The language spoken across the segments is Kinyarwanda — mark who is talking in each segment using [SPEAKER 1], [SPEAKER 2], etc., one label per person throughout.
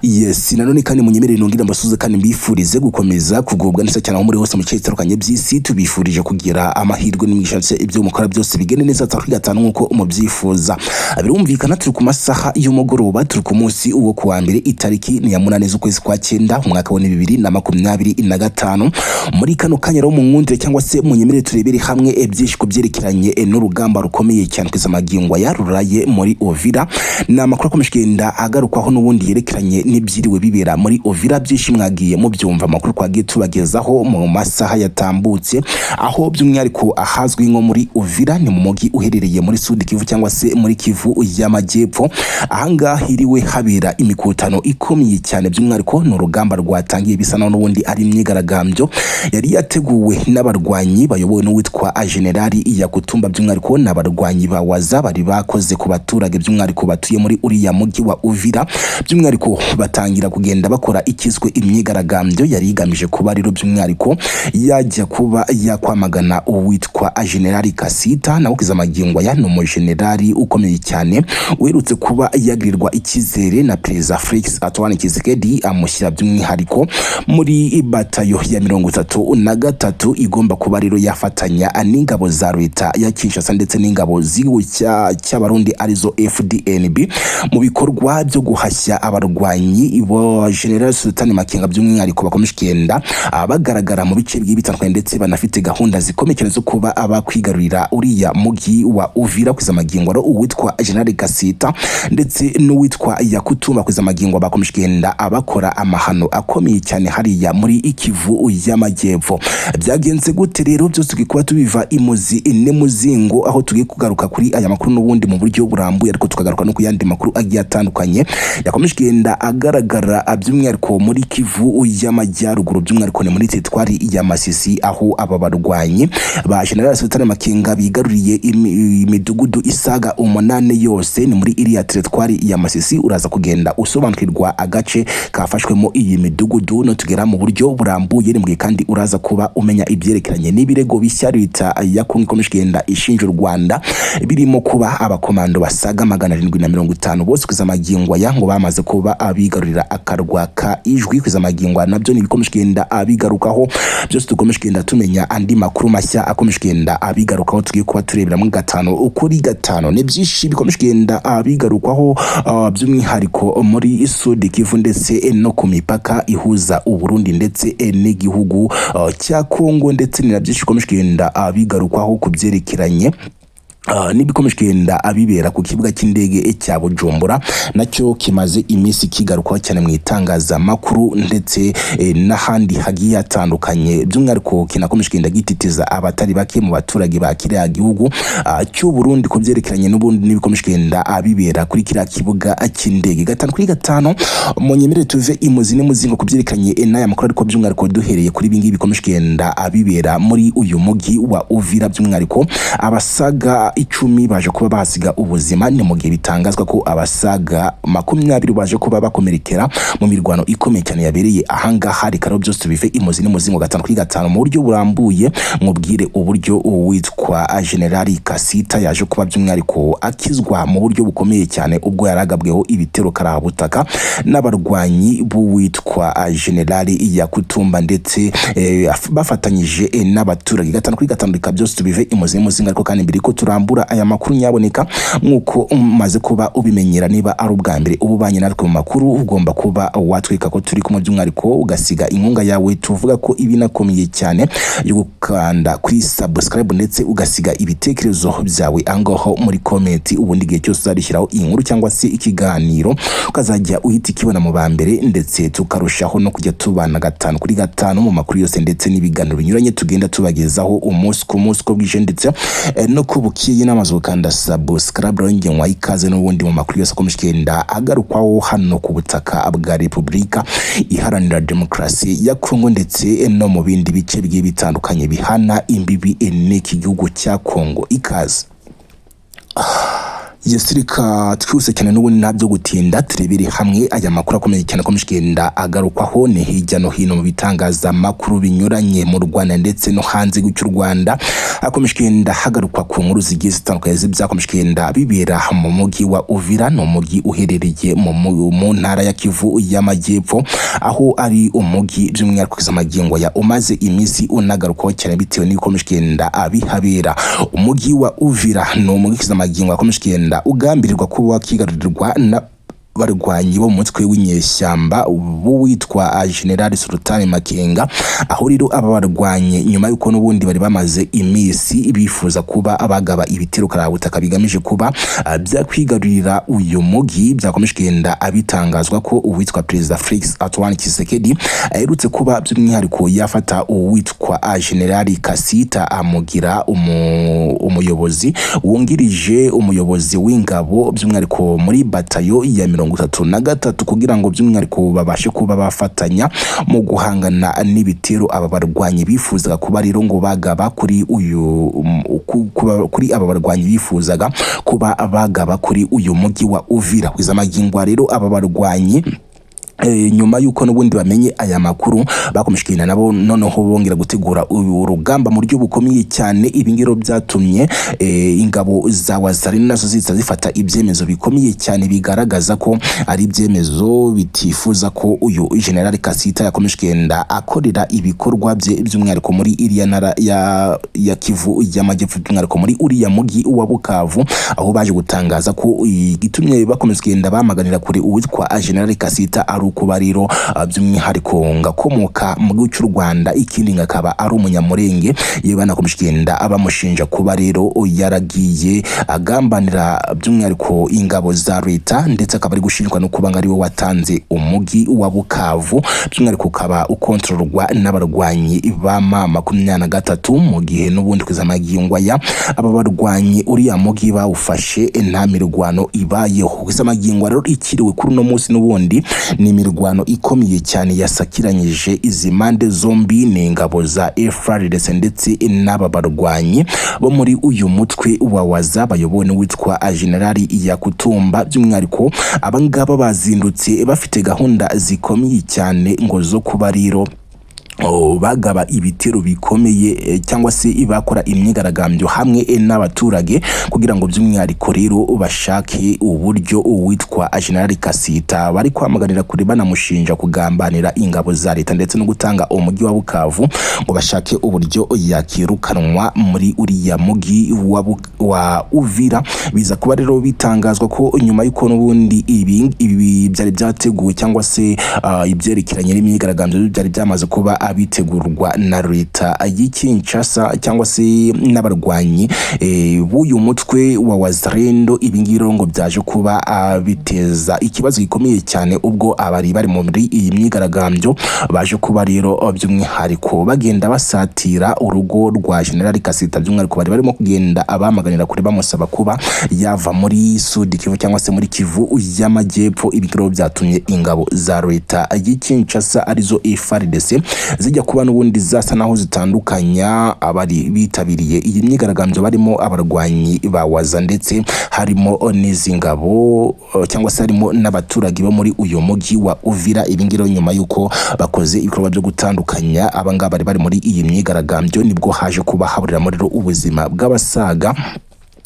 [SPEAKER 1] Yes, nanone kandi munyemerere nongere mbasuze kandi mbifurize gukomeza kugubwa neza cyane aho muri hose mu bice bitandukanye by'isi. Tubifurije kugira amahirwe n'imigisha, ndetse ibyo mukora byose bigende neza kuri gatanu nk'uko mubyifuza. Birumvikana turi ku masaha y'umugoroba, turi ku munsi wo kuwa mbere, itariki ni ya 8 z'ukwezi kwa cyenda, umwaka wa 2025. Muri kano kanya rero munkundire cyangwa se munyemerere turebere hamwe byinshi ku byerekeranye n'urugamba rukomeye cyane kugeza magingo aya ruraye muri Uvira. Ni amakuru akomeje kugenda agarukwaho n'ubundi yerekeranye n'ibyiriwe bibera muri Uvira. Byinshi mwagiye mubyumva, amakuru twagiye tubagezaho mu masaha yatambutse, aho by'umwihariko ahazwi nko muri Uvira, ni mu mujyi uherereye muri Sud Kivu cyangwa se muri Kivu y'Amajyepfo. Ahangaha hiriwe habera imikutano ikomeye cyane, by'umwihariko ni urugamba rwatangiye bisa naho n'ubundi ari imyigaragambyo yari yateguwe n'abarwanyi bayobowe n'uwitwa Generali Yakutumba. By'umwihariko ni abarwanyi ba Waza bari bakoze ku baturage, by'umwihariko batuye muri uriya mujyi wa Uvira. By'umwihariko batangira kugenda bakora ikiswe imyigaragambyo yari igamije kuba rero by'umwihariko yajya kuba yakwamagana uwitwa Generali Kasita. Nawe kugeza magingo aya ni umujenerali ukomeye cyane uherutse kuba yagirirwa icyizere na Perezida Felix Antoine Tshisekedi, amushyira by'umwihariko muri batayo ya 33 igomba kuba rero yafatanya n'ingabo za leta ya Kinshasa ndetse n'ingabo z'igihugu cy'Abarundi arizo FDNB mu bikorwa byo guhashya abarwanyi bo General Sultan Makenga, by'umwihariko bakomeje kugenda bagaragara mu bice bigiye bitandukanye, ndetse banafite gahunda zikomeye cyane zo kuba abakwigarurira uriya mujyi wa Uvira. Kugeza magingo rero uwitwa General Kasita ndetse n'uwitwa Yakutumba kugeza magingo bakomeje kugenda abakora amahano akomeye cyane hariya muri Kivu y'Amajyepfo. Byagenze gute rero? Byose tugiye kuba tubiva imuzi n'umuzingo, aho tugiye kugaruka kuri aya makuru n'ubundi mu buryo burambuye, ariko tukagaruka no ku yandi makuru agiye atandukanye yakomeje kugenda agaragara by'umwihariko muri Kivu y'Amajyaruguru, by'umwihariko ni muri teritwari ya Masisi, aho aba barwanyi ba General Sultan Makenga bigaruriye imidugudu isaga 8 yose ni muri iriya teritwari ya Masisi. Uraza kugenda usobanukirwa agace kafashwemo iyi midugudu no tugera mu buryo burambuye ni kandi uraza kuba umenya ibyerekeranye n'ibirego bishya leta ya Kongo ikomeje kugenda ishinja u Rwanda, birimo kuba abakomando basaga 750 bose kugeza magingo aya ngo bamaze kuba abigarurira akarwa ka Ijwi. Kugeza magingo aya nabyo ni ibikomeje kugenda abigarukaho. Byose dukomeje kugenda tumenya andi makuru mashya akomeje kugenda abigarukaho, tugiye kuba turebera muri gatanu kuri gatanu. Ni byinshi bikomeje kugenda abigarukwaho, by'umwihariko muri Sud Kivu ndetse no ku mipaka ihuza Uburundi ndetse n'igihugu cya Kongo, ndetse ni na byinshi bikomeje kugenda bigarukwaho ku byerekeranye n'ibikomeje kugenda abibera ku kibuga cy'indege cya Bujumbura, nacyo kimaze iminsi kigarukwaho cyane mu itangazamakuru ndetse n'ahandi hagiye hatandukanye. By'umwihariko kinakomeje kugenda gititiza abatari bake mu baturage ba kiriya gihugu cy'u Burundi ku byerekeranye n'ubundi n'ibikomeje kugenda abibera kuri kiriya kibuga cy'indege. Gatanu kuri gatanu, munyemerere tuve imuzi n'umuzingo ku byerekeranye n'aya makuru, ariko by'umwihariko duhereye kuri ibi ngibi bikomeje kugenda abibera muri uyu mujyi wa Uvira. By'umwihariko abasaga 10 baje kuba bahasiga ubuzima, ni mu gihe bitangazwa ko abasaga 20 baje kuba bakomerekera mu mirwano ikomeye cyane yabereye ahangaha. Reka rero byose tubive imuzi n'umuzingo gatanu kuri gatanu mu buryo burambuye, mubwire uburyo uwitwa Generali Kasita yaje kuba by'umwihariko akizwa mu buryo bukomeye cyane ubwo yaragabweho ibitero karahabutaka n'abarwanyi b'uwitwa Generali Yakutumba ndetse bafatanyije n'abaturage. Gatanu kuri gatanu, reka byose tubive imuzi n'umuzingo. Ariko kandi mbere ko turambura aya makuru, nyaboneka nk'uko umaze kuba ubimenyera, niba ari ubwa mbere uba ubanye natwe mu makuru, ugomba kuba watwereka ko turi kumwe, by'umwihariko ugasiga inkunga yawe tuvuga ko ibinakomeye cyane yo gukanda kuri subscribe, ndetse ugasiga ibitekerezo byawe aho muri comment. Ubundi igihe cyose uzadushyiraho inkuru cyangwa se ikiganiro ukazajya uhita ikibona mu ba mbere, ndetse tukarushaho no kujya tubana gatanu kuri gatanu mu makuru yose ndetse n'ibiganiro binyuranye tugenda tubagezaho umunsi ku munsi uko bwije ndetse no ko bukeye. N'amazu gukanda subscribe rero, njye nkwaye ikaze n'ubundi mu makuru yose akomeje kugenda agarukwaho hano ku butaka bwa Repubulika Iharanira Demokarasi ya Kongo ndetse no mu bindi bice bigiye bitandukanye bihana imbibi n'iki gihugu cya Kongo. Ikaze. Yes, reka twihuse cyane n'ubundi ntabyo gutinda, turebere hamwe aya makuru akomeye cyane akomeje kugenda agarukwaho ni hirya no hino mu bitangazamakuru binyuranye mu Rwanda ndetse no hanze y'u Rwanda. Akomeje kugenda hagarukwa ku nkuru zigiye zitandukanye z'ibyakomeje kugenda bibera mu mujyi wa Uvira. Ni umujyi uherereye mu ntara ya Kivu y'Amajyepfo, aho ari umujyi by'umwihariko kugeza magingo ya umaze iminsi unagarukwaho cyane bitewe n'ibikomeje kugenda bihabera. Umujyi wa Uvira ni umujyi kugeza magingo yakomeje kugenda ugambirirwa kuba wakigarurirwa na barwanyi bo mu mutwe w'inyeshyamba witwa General Sultan Makenga. Aho rero aba barwanyi, nyuma y'uko n'ubundi bari bamaze iminsi bifuza kuba bagaba ibitero karabutaka bigamije kuba byakwigarurira uyu mugi, byakomeje kugenda abitangazwa ko uwitwa Perezida Felix Antoine Tshisekedi aherutse kuba by'umwihariko yafata uwitwa General Kasita amugira umuyobozi wungirije, umuyobozi w'ingabo by'umwihariko muri batayo ya 33, kugira ngo by'umwihariko babashe kuba bafatanya mu guhangana n'ibitero aba barwanyi bifuzaga kuba rero ngo bagaba kuri uyu kuri aba barwanyi bifuzaga kuba bagaba kuri uyu mujyi wa Uvira. Kugeza magingo rero aba barwanyi, nyuma y'uko n'ubundi bamenye aya makuru, bakomeje kugenda nabo noneho bongera gutegura urugamba mu buryo bukomeye cyane. Ibi ngibi byatumye ingabo za Wazalendo nazo ziza zifata ibyemezo bikomeye cyane, bigaragaza ko ari ibyemezo bitifuza ko uyu General Kasita yakomeje kugenda akorera ibikorwa bye, by'umwihariko muri iriya ntara ya Kivu y'Amajyepfo, by'umwihariko muri uriya mujyi wa Bukavu, aho baje gutangaza ko igitumye bakomeza kugenda bamaganira kure uwitwa General Kasita ari ukuba rero by'umwihariko ngakomoka mu gihugu cy'u Rwanda, ikindi ngakaba ari umunyamurenge. Yewe, banakomeje kugenda bamushinja kuba rero yaragiye agambanira by'umwihariko ingabo za leta, ndetse akaba ari gushinjwa no kuba ngo ari we watanze umujyi wa Bukavu, by'umwihariko ukaba ukontororwa n'abarwanyi ba M23, mu gihe n'ubundi kugeza magingo aya aba barwanyi uriya mujyi bawufashe nta mirwano ibayeho. Kugeza magingo rero ikiriwe kuri uno munsi n'ubundi ni imirwano ikomeye cyane yasakiranyije izi mpande zombi, ni ingabo za FARDC ndetse n'aba barwanyi bo muri uyu mutwe wa Waza bayobowe n'uwitwa General Yakutumba. By'umwihariko abangaba bazindutse bafite gahunda zikomeye cyane ngo zo kuba rero bagaba ibitero bikomeye, cyangwa se bakora imyigaragambyo hamwe n'abaturage, kugira ngo by'umwihariko rero bashake uburyo uwitwa General Kasita bari kwamaganira kure banamushinja kugambanira ingabo za leta ndetse no gutanga umujyi wa Bukavu, ngo bashake uburyo yakirukanwa muri uriya mujyi wa Uvira. Biza kuba rero bitangazwa ko nyuma y'uko n'ubundi ibi byari byateguwe, cyangwa se ibyerekeranye n'imyigaragambyo byari byamaze kuba abitegurwa na leta y'i Kinshasa cyangwa se n'abarwanyi b'uyu mutwe wa Wazalendo, ibi ngibi rero ngo byaje kuba biteza ikibazo gikomeye cyane ubwo abari bari muri iyi myigaragambyo baje kuba rero by'umwihariko bagenda basatira urugo rwa General Kasita. By'umwihariko bari barimo kugenda abamaganira kure bamusaba kuba yava muri Sud Kivu cyangwa se muri Kivu y'Amajyepfo. Ibi rero byatumye ingabo za leta y'i Kinshasa arizo FARDC zijya kuba n'ubundi zasa naho zitandukanya abari bitabiriye iyi myigaragambyo, barimo abarwanyi ba Waza ndetse harimo n'izi ngabo, cyangwa se harimo n'abaturage bo muri uyu mujyi wa Uvira. Ibi ngibi nyuma y'uko bakoze ibikorwa byo gutandukanya abangaba bari bari muri iyi myigaragambyo, nibwo haje kuba haburiramo rero ubuzima bw'abasaga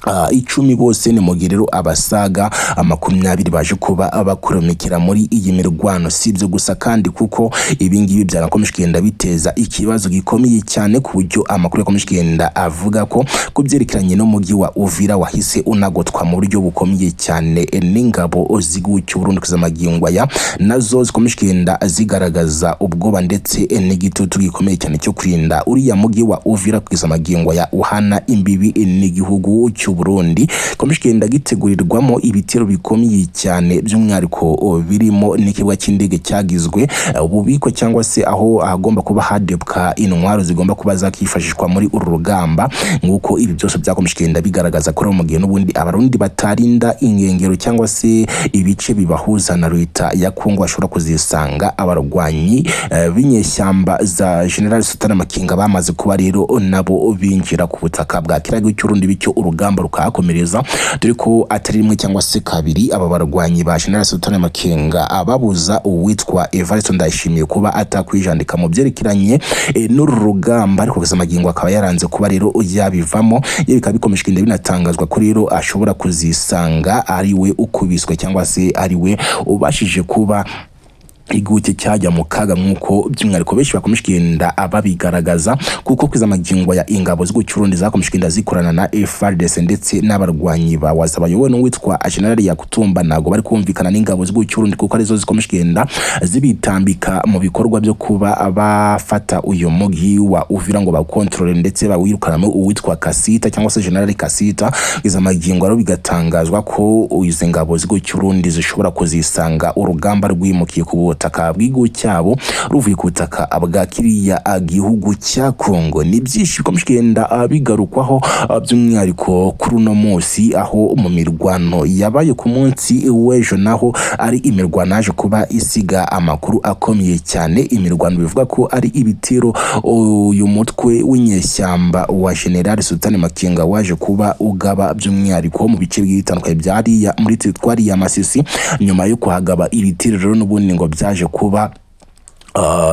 [SPEAKER 1] 10 bose, ni mu gihe rero abasaga 20 baje kuba bakuromekera muri iyi mirwano. Si ibyo gusa kandi, kuko ibi ngibi byanakomeje kugenda biteza ikibazo gikomeye cyane, ku buryo amakuru yakomeje kugenda avuga ko ku byerekeranye n'umujyi wa Uvira wahise unagotwa mu buryo bukomeye cyane n'ingabo z'igihugu cy'u Burundi. Kugeza magingo aya nazo zikomeje kugenda zigaragaza ubwoba ndetse n'igitutu gikomeye cyane cyo kurinda uriya mujyi wa Uvira, kugeza magingo aya uhana imbibi n'igihugu cy'u Burundi, ikomeje kugenda gitegurirwamo ibitero bikomeye cyane, by'umwihariko birimo n'ikibuga cy'indege cyagizwe ububiko, cyangwa se aho ahagomba kuba hadebwa intwaro zigomba kuba zakifashishwa muri uru rugamba. Nk'uko ibi byose byakomeje kugenda bigaragaza ko mu gihe n'ubundi abarundi batarinda inkengero cyangwa se ibice bibahuza na leta ya Kongo, bashobora kuzisanga abarwanyi b'inyeshyamba za General Sultan Makenga bamaze kuba rero nabo binjira ku butaka bwa kiriya gihugu cy'Uburundi, bityo urugamba urugamba rukahakomereza, dore ko atari rimwe cyangwa se kabiri aba barwanyi ba General Sultan Makenga ababuza uwitwa Evariste Ndayishimiye kuba atakwijandika mu byerekeranye n'uru rugamba, ariko kugeza magingo akaba yaranze kuba rero yabivamo. Ye bikaba bikomeje kugenda binatangazwa ko rero ashobora kuzisanga ari we ukubiswe cyangwa se ari we ubashije kuba igihugu cye cyajya mu kaga, nk'uko by'umwihariko benshi bakomeje kugenda babigaragaza, kuko kwiza magingo ya ingabo z'igihugu cy'u Burundi zakomeje kugenda zikorana na FARDC ndetse n'abarwanyi ba Waza bayobowe n'uwitwa General Yakutumba ntabwo bari kumvikana n'ingabo z'igihugu cy'u Burundi, kuko arizo zikomeje kugenda zibitambika mu bikorwa byo kuba bafata uyu mugi wa Uvira ngo bawukontorore ndetse bawirukanamo uwitwa Kasita cyangwa se General Kasita. Iza magingo rero bigatangazwa ko izi ngabo z'igihugu cy'u Burundi zishobora kuzisanga urugamba rwimukiye ku butaka bw'igihugu cyabo ruvuye ku butaka bwa kiriya gihugu cya Kongo. Ni byinshi bikomeje kugenda bigarukwaho by'umwihariko kuri uno munsi, aho mu mirwano yabaye ku munsi w'ejo naho ari imirwano yaje kuba isiga amakuru akomeye cyane, imirwano bivuga ko ari ibitero uyu mutwe w'inyeshyamba wa General Sultan Makenga waje kuba ugaba by'umwihariko mu bice bitandukanye byariya muri teritwari ya Masisi. Nyuma yo kuhagaba ibitero rero n'ubundi ngo byaje kuba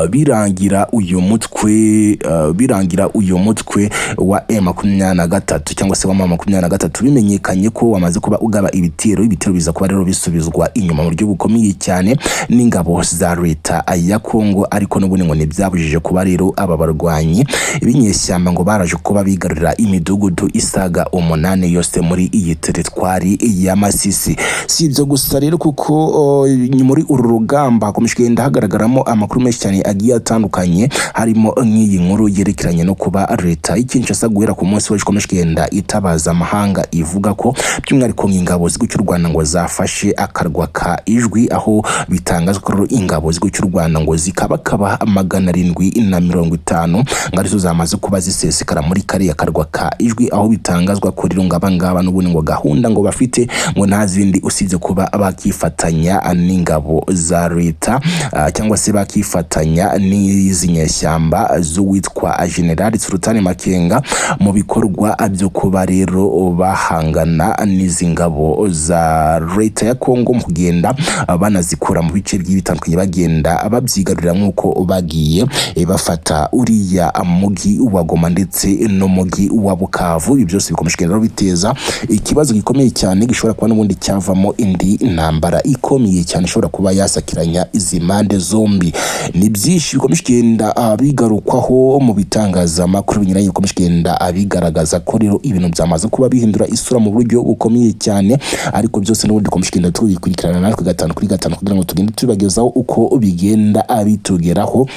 [SPEAKER 1] birangira uyu mutwe birangira uyu mutwe wa M23 cyangwa se wa M23 bimenyekanye ko wamaze kuba ugaba ibitero. Ibitero biza kuba rero bisubizwa inyuma mu buryo bukomeye cyane n'ingabo za leta ya Kongo, ariko n'ubundi ngo ntibyabujije kuba rero aba barwanyi b'inyeshyamba ngo baraje kuba bigarurira imidugudu isaga 8 yose muri iyi teritwari ya Masisi. Si ibyo gusa rero, kuko muri uru rugamba hakomeje kugenda hagaragaramo amakuru menshi cyane agiye atandukanye, harimo nk'iyi nkuru yerekeranye no kuba leta y'i Kinshasa guhera ku munsi w'ejo ikomeje kugenda itabaza amahanga, ivuga ko by'umwihariko ingabo z'igihugu cy'u Rwanda ngo zafashe akarwa ka Ijwi, aho bitangazwa ko rero ingabo z'igihugu cy'u Rwanda ngo zikabakaba 750 ngo arizo zamaze kuba zisesekara muri kariya karwa ka Ijwi, aho bitangazwa ko rero ngo aba ngaba n'ubundi ngo gahunda ngo bafite ngo nta zindi usibye kuba bakifatanya n'ingabo za leta cyangwa se bakifatanya n'izi nyeshyamba z'uwitwa General Sultan Makenga mu bikorwa byo kuba rero bahangana n'izi ngabo za leta ya Kongo mu kugenda banazikura mu bice bitandukanye, bagenda babyigarurira nk'uko bagiye bafata uriya mugi wa Goma ndetse n'umugi wa Bukavu. Ibi byose bikomeje kugenda biteza ikibazo gikomeye cyane gishobora kuba n'ubundi cyavamo indi ntambara ikomeye cyane ishobora kuba yasakiranya izi mpande zombi. Ni byinshi bikomeje kugenda bigarukwaho mu bitangazamakuru binyuranye, bikomeje kugenda bigaragaza ko rero ibintu byamaze kuba bihindura isura mu buryo bukomeye cyane, ariko byose n'ubundi dukomeje kugenda tubikurikirana natwe gatanu kuri gatanu kugira ngo tugende tubibagezaho uko bigenda bitugeraho.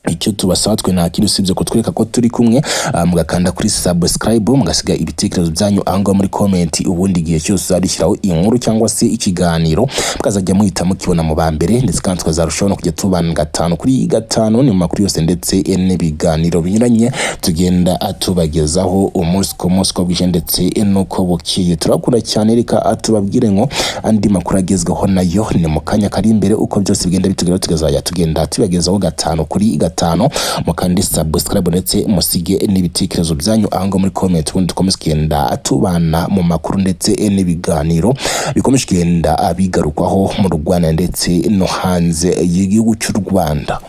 [SPEAKER 1] Icyo tubasaba twe nta kindi usibye kutwereka ko turi kumwe, mugakanda kuri subscribe, mugasiga ibitekerezo byanyu aho ngaho muri comment, ubundi igihe cyose uzadushyiraho inkuru cyangwa se ikiganiro mukazajya muhita mukibona mu ba mbere, ndetse kandi tukazarushaho no kujya tubana gatanu kuri gatanu ni mu makuru yose ndetse n'ibiganiro binyuranye tugenda tubagezaho umunsi ku munsi, uko bwije ndetse n'uko bukeye. Turakunda cyane. Reka tubabwire ngo andi makuru agezweho nayo ni mu kanya kari imbere, uko byose bigenda bitugeraho tukazajya tugenda tubagezaho gatanu kuri gatanu. Mukande subscribe ndetse musige n'ibitekerezo byanyu aho ngaho muri comment, ubundi dukomeze kugenda tubana mu makuru ndetse n'ibiganiro bikomeje kugenda bigarukwaho mu Rwanda ndetse no hanze y'igihugu cy'u Rwanda.